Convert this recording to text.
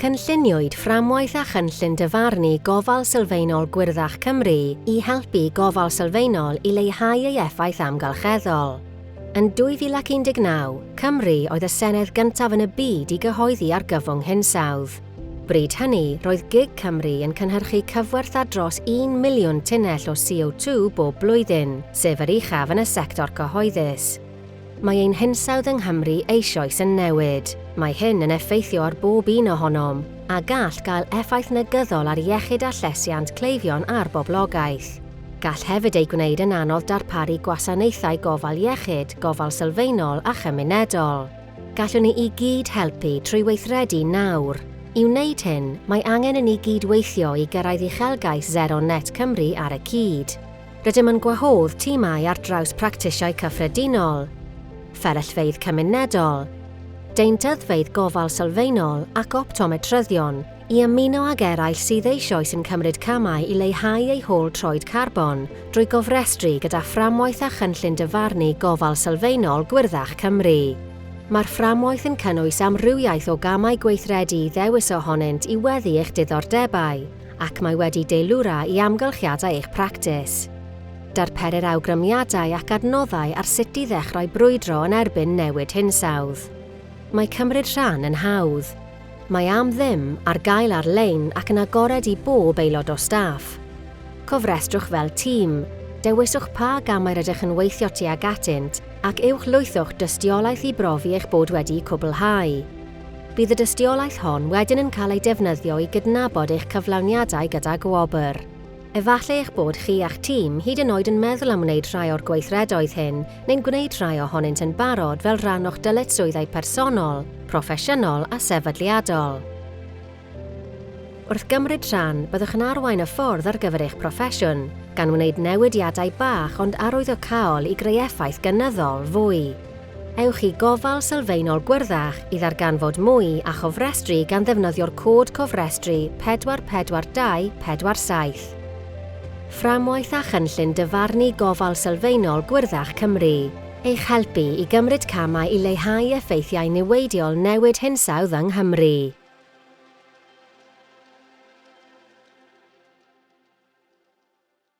Cynlluniwyd Fframwaith a Chynllun Dyfarnu Gofal Sylfaenol Gwyrddach Cymru i helpu gofal sylfaenol i leihau ei effaith amgylcheddol. Yn 2019, Cymru oedd y Senedd gyntaf yn y byd i gyhoeddi argyfwng hinsawdd. Bryd hynny, roedd gig Cymru yn cynhyrchu cyfwerth â dros 1 miliwn tunnell o CO2 bob blwyddyn, sef yr uchaf yn y sector cyhoeddus. Mae ein hinsawdd yng Nghymru eisoes yn newid. Mae hyn yn effeithio ar bob un ohonom, a gall gael effaith negyddol ar iechyd a llesiant cleifion a'r boblogaeth. Gall hefyd ei gwneud yn anodd darparu gwasanaethau gofal iechyd, gofal sylfaenol a chymunedol. Gallwn ni i gyd helpu trwy weithredu nawr. I wneud hyn, mae angen i ni gyd-weithio i gyrraedd uchelgais Sero Net Cymru ar y cyd. Rydym yn gwahodd timau ar draws practisiau cyffredinol, fferyllfeydd cymunedol, deintyddfeydd gofal sylfaenol ac optometryddion i ymuno ag eraill sydd eisoes yn cymryd camau i leihau eu hôl troed carbon drwy gofrestru gyda Fframwaith a Chynllun Dyfarnu Gofal Sylfaenol Gwyrddach Cymru. Mae'r fframwaith yn cynnwys amrywiaeth o gamau gweithredu i ddewis ohonynt i weddu eich diddordebau. ac mae wedi deilwra i amgylchiadau eich practis. Darperir awgrymiadau ac adnoddau ar sut i ddechrau brwydro yn erbyn newid hinsawdd. Mae cymryd rhan yn hawdd. Mae am ddim, ar gael ar-lein ac yn agored i bob aelod o staff. Cofrestrwch fel tîm, dewiswch pa gamau rydych yn weithio tuag atynt ac uwchlwythwch dystiolaeth i brofi eich bod wedi'u cwblhau. Bydd y dystiolaeth hon wedyn yn cael ei defnyddio i gydnabod eich cyflawniadau gyda gwobr. Efallai eich bod chi a'ch tîm hyd yn oed yn meddwl am wneud rhai o'r gweithredoedd hyn neu'n gwneud rhai ohonynt yn barod fel rhan o'ch dyletswyddau personol, proffesiynol a sefydliadol. Wrth gymryd rhan, byddwch yn arwain y ffordd ar gyfer eich proffesiwn, gan wneud newidiadau bach ond arwyddocaol i greu effaith gynyddol fwy. Ewch i Gofal Sylfaenol Gwyrddach i ddarganfod mwy a chofrestru gan ddefnyddio'r cod cofrestru 44247. Fframwaith a chynllun dyfarnu Gofal Sylfaenol Gwyrddach Cymru. Eich helpu i gymryd camau i leihau effeithiau niweidiol newid hinsawdd yng Nghymru.